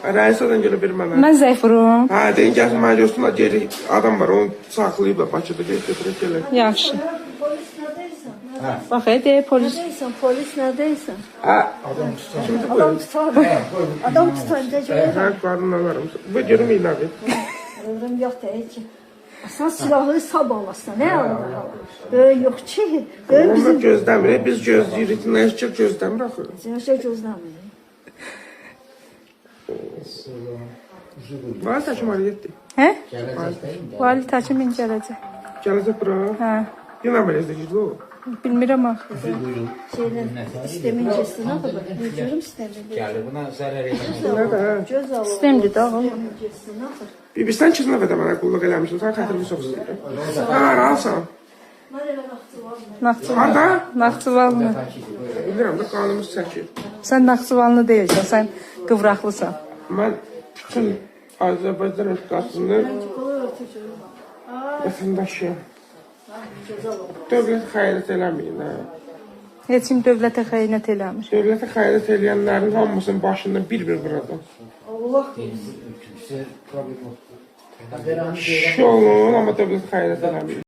Rəisadan gələ bir mənə. Mən zəng vurum. Hə, deyin gəlsin mənə görsünlər, geri adam var, onu saxlayıblar Bakıda, gedib götürüb gələk. Yaxşı. Polis nədəysən? Bax, deyə polis. Nədəysən? Polis nədəysən? Hə, Adam tutar. Adam tutar. Necə görürəm? hə, qarın alarım. Bu görüm iləvi. Görürəm yox deyir ki. Aslında silahı sabahlasın. Nə alır? Böyük yox ki. Böyük Onlar bizim gözləmir, biz gözləyirik, nə ki gözləmir axı. Cinayət gözləmir. Var təkim araya getdi. Hə? Vali təkim gələcək. Gələcək bura. Hə. Yenə əməliyyat edəcək o. Bilmirəm axı. Şeylə sistemin keçsin axı. Görürüm sistemin. Gəlir, buna zərər eləməz. Nə də? Göz alır. Sistemdir də oğlum. Sistemin keçsin axı. Bibi sən keçən dəfə də mənə qulluq eləmişdin, sən xətrimi çox istəyirəm. Hə, razısan. Mən elə Naxçıvanlı. Naxçıvan. Harda? Naxçıvanlı. Bilirəm də qanımız çəkir. Sən Naxçıvanlı deyilsən, sən Qıvraqlısan. Mən bütün Azərbaycan Respublikasının Kolay örtücü. vətəndaşıyam. Dövlət xəyanət eləməyin, hə. Heç kim dövlətə xəyanət eləmir. Dövlətə xəyanət eləyənlərin hamısının başından bir-bir vuracam. Allah Sizə problem yoxdur. Xəbər Kişi olun, amma dövlətə xəyanət eləməyin.